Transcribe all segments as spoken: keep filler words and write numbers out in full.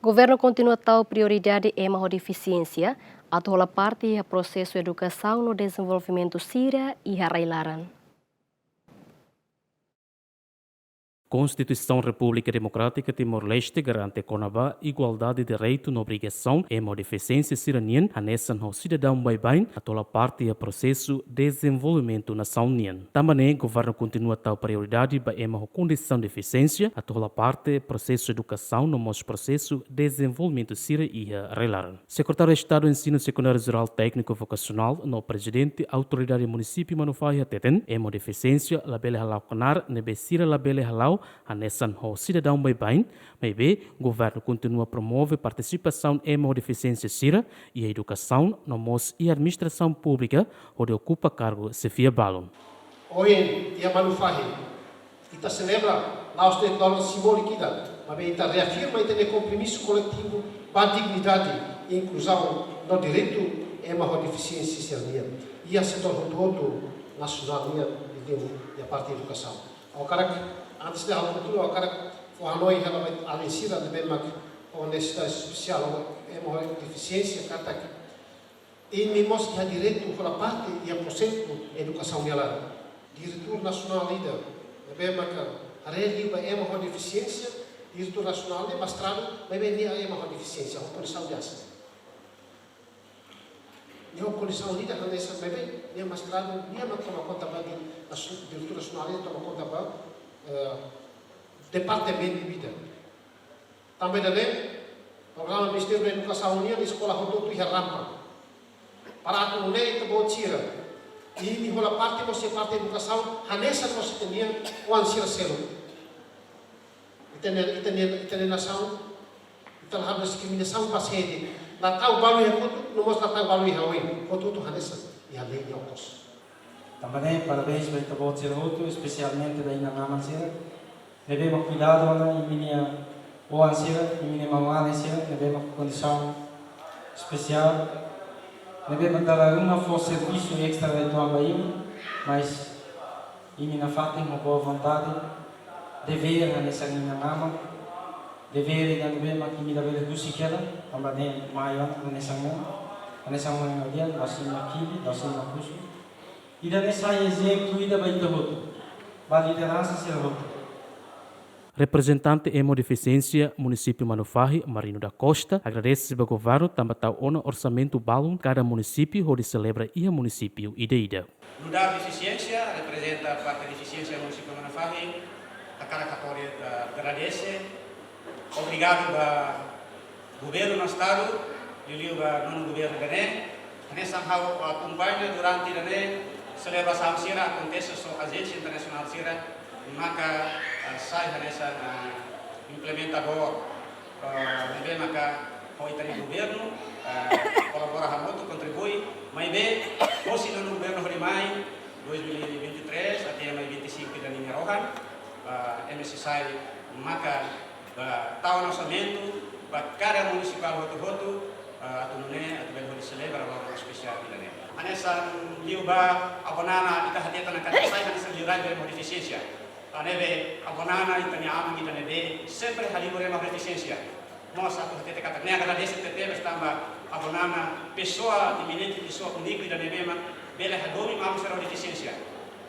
Governu kontinua tau prioridade ema ho defisiénsia atu hola parte iha prosesu edukasaun no dezenvolvimentu sira iha rai-laran. Konstituisaun Repúblika Demokrátika Timor-Leste garante kona-ba igualdade de direitu no obrigasaun ema ho defisiénsia sira-nian hanesan ho sidadaun baibain atu hola parte iha prosesu dezenvolvimentu nasaun nian. Tanba ne'e, governu kontinua tau prioridade ba ema ho kondisaun defisiénsia atu hola parte prosesu edukasaun no mós prosesu dezenvolvimentu sira iha rai-laran. Sekretáriu Estadu Ensinu Sekundáriu Jerál Tékniku Vokasionál no Prezidente Autoridade Munisípiu Manufahi hateten, ema ho defisiénsia labele hala'o knaar ne'ebé sira labele hala'o hanesan ho sidadaun baibain, maibé governu kontinua promove partisipasaun ema ho defisiénsia sira iha edukasaun no mós iha administrasaun públika hodi okupa kargu xefia balun. Ohin iha Manufahi, ita selebra la'ós de'it loron simbóliku ida, maibé ita reafirma ita-nia kompromisu koletivu ba dignidade, inkluzaun no direitu ema ho defisiénsia sira-nian iha setór hotu-hotu nasionál nian, iha parte edukasaun. Ha'u hakarak, antes de ha'u kontinua, ha'u hakarak fó hanoin hela ba alin sira ne'ebé mak ho nesesidade espesiál, ema ho defisiénsia, katak imi mós iha direitu hola parte iha prosesu edukasaun nia laran. Diretór nasionál ida ne'ebé maka haree liu ba ema ho defisiénsia, diretór nasionál ne'e mestradu, maibé nia ema ho defisiénsia, ho kondisaun de asesu. Nia ho kondisaun ida hanesan, maibé nia mestradu, nia mak toma konta ba di nasu-, diretór nasionál nia toma konta ba, eh, departamentu ida. Tanba ida-ne'e, programa Ministériu Edukasaun nian, eskola hotu-hotu iha rampa. Para atu nune'e ita-boot sira, imi hola parte, mós iha parte edukasaun, hanesan mós ita-nia oan sira seluk. Ita-nia, ita-nia, ita-nia nasaun, ita la halo diskriminasaun ba sé de'it. La tau balu iha kotuk, no mós la tau balu iha oin. Hotu-hotu hanesan iha lei nia okos. Tanba ne'e, parabéns ba ita-boot sira hotu, espesialmente ba inan-aman sira ne'ebé mak kuidadu ona imi-nia oan sira, imi-nia maun-alin sira ne'ebé mak kondisaun espesiál, ne'ebé mak dala ruma fó servisu estra uitoan ba imi, mas imi nafatin ho boa vontade, devér hanesan inan-aman, devér ida ne'ebé mak imi labele husik hela, tanba ne'e mai ona hanesan ne'e, hanesan ohin ha'u dehan, la'ós imi mak kibi, la'ós imi mak husu. Ida-ne'e sai ezemplu ida ba ita hotu, ba lideransa sira hotu. Reprezentante ema ho defisiénsia Munisípiu Manufahi, Marino da Costa, agradese ba governu tanba tau ona orsamentu balun kada munisípiu hodi selebra iha munisípiu ida-ida. Nu'udar defisiénsia, reprezenta parte defisiénsia Munisípiu Manufahi, hakarak hato'o, eh, agradese, obrigadu ba governu no Estadu, liuliu ba nonu governu ida-ne'e, hanesan ha'u akompaña durante ida-ne'e, selebrasaun sira akontese ho ajénsia internasionál sira, maka, eh, sai hanesan, eh, implementadór, eh, ne'ebé maka ho ita-nia governu, eh, kolabora hamutuk, kontribui, maibé, hosi nonu governu hodi mai, dois mil e vinte e três até mai vinte e cinco ida-ne'e nia rohan, eh, M S sai maka ba tau ona orsamentu ba kada munisípiu hotu-hotu, eh, atu nune'e atu bele hodi selebra loron espesiál ida-ne'e. Hanesan liu ba avó Nana, ita hateten katak sai hanesan liurai ba ema ho defisiénsia. Tanba ne'ebé avó Nana ita-nia aman ida ne'ebé sempre halibur ema ho defisiénsia. Mós atu hateten katak ne'e agradese tebes tanba avó Nana pesoa eminente, pesoa úniku ida ne'ebé mak bele hadomi maluk sira ho defisiénsia.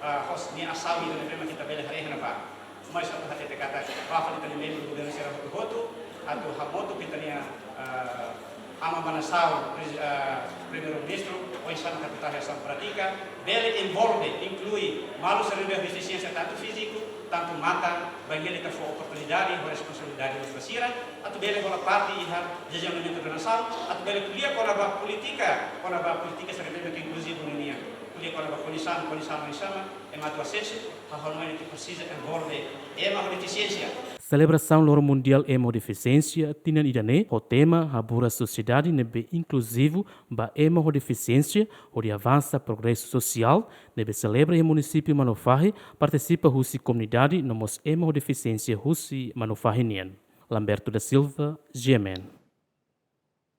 Ah, hosi nia asaun ida ne'ebé mak ita bele haree iha ne'ebá. Mas atu hateten katak ba fali ita-nia membru governu sira hotu-hotu, atu hamutuk ho ita-nia, eh, aman ba nasaun, pres-, eh, Primeiru-Ministru, oinsá mak atu tau iha asaun prátika, bele envolve, inklui maluk sira ne'ebé defisiénsia tantu fíziku, tantu matan, bainhira ita fó oportunidade, ho responsabilidade ba sira, atu bele hola parte iha dezenvolvimentu da nasaun, atu bele ko'alia kona-ba polítika, kona-ba polítika sira ne'ebé inkluzivu nian, ko'alia kona-ba kondisaun, kondisaun oinsá mak ema atu asesu, ha'u hanoin katak presiza envolve ema ho defisiénsia. Selebrasaun Loron Mundiál Ema ho Defisiénsia tinan ida-ne'e ho tema Haburas Sosiedade ne'ebé Inkluzivu ba Ema ho Defisiénsia hodi Avansa Progresu Sosiál ne'ebé selebra iha Munisípiu Manufahi, partisipa husi komunidade no mós ema ho defisiénsia husi Manufahi nian. Lamberto da Silva, G M N.